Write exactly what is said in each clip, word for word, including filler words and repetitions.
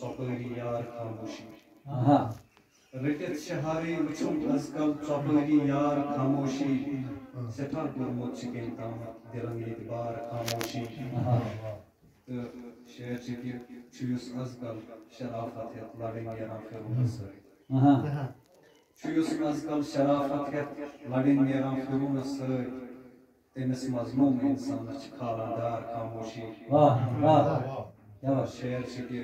ژۄپٲری یار خاموشی۔ آہا۔ رٔٹِتھ شہارٕے وٕچھُم از کل ژۄپٲری یار خاموشی۔ سٮ۪ٹھاہ کوٚرمُت چھِ کٔمۍ تامَتھ دِلن ییٚتہِ بار خاموشی۔ آہا۔ تہٕ شعر چھِ کہِ چھُ یُس از کل شرافت ہٮ۪تھ لڑٕنۍ نیران پھِرُن سۭتۍ۔ آہا۔ چھُ یُس از کل شرافت ہٮ۪تھ لڑٕنۍ نیران پھِرُن سۭتۍ۔ تٔمِس مظلوم انسانس چھِ کھالان دار خاموشی۔ واہ، واہ۔ کیا بات۔ شعر چھِ کہِ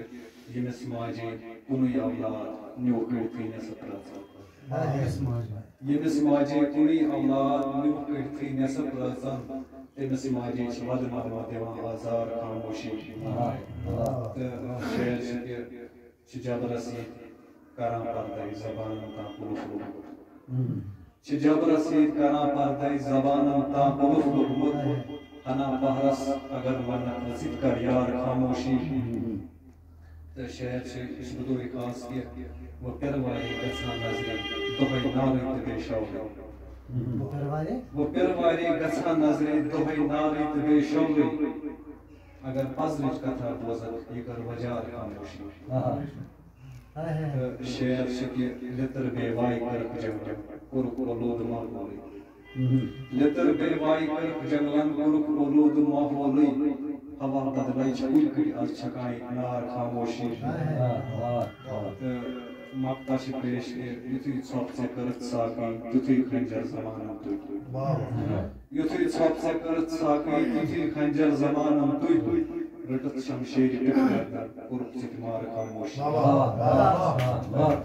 ییٚمِس ماجے کُنُے اولاد نیوٗ کٔڑتھٕے نٮ۪صٕف رٲژن۔ واہ، ییٚمِس ماجے۔ ییٚمِس ماجے کُنُے اولاد نیوٗ کٔڑتھٕے نٮ۪صٕف رٲژن، تٔمِس ماجے چھِ ودٕ نغمہٕ دِوان آزار خاموشی۔ واہ، واہ۔ تہٕ شعر چھِ کہِ چھِ جبرس سۭتۍ کران پردے زبانن تام قلف لوٚگمُت۔ ہم۔ چھِ جبرس سۭتۍ کران پردے زبانن تام قلف لوٚگمُت۔ ہنا پہرس اگر ونکھ ژٕ تہِ کر یار خاموشی۔ ہم۔ تہٕ شعر چھِ، یہِ چھُ بطورِ خاص کہِ وۄنۍ پِرٕ وارے گژھان نظرِ دۄہے نارٕے تہٕ بیٚیہِ شورٕے۔ ہم۔ وۄنۍ پِرٕ وارے؟ وۄنۍ پِرٕ وارے گژھان نظرِ دۄہے نارٕے تہٕ بیٚیہِ شورٕے۔ اگر پزرٕچ کتھا بوزکھ، یہِ کر وجار خاموشی۔ آہا۔ تہٕ شعر چھِ کہِ لِتٕر بے واے کٔرٕکھ جنگلن، کوٚرُکھ اولوٗدٕ ماحولٕے۔ مہم۔ لِتٕر بے واے کٔرٕکھ جنگلن، کوٚرُکھ اولوٗدٕ ماحولٕے۔ ہوا بدلے چھِ کُلۍ کٔٹۍ از چھکان ییٚتہِ نار خاموشی۔ آہا، آہا۔ تہٕ مقطع چھِ پیش کہِ یُتھُے ژھۄپہٕ ژےٚ کٔرٕتھ ساقٕے، تیُتھُے خنجر زمانن تُلۍ۔ واہ۔ یُتھُے ژھۄپہٕ ژےٚ کٔرٕتھ ساقٕے، تیُتھُے خنجر زمانن تُلۍ۔ رٔٹٕتھ شمشیرِ پٮ۪ٹھ گردن، کوٚرُکھ ژٕ تہِ مارٕ خاموش۔ واہ، واہ، واہ، واہ۔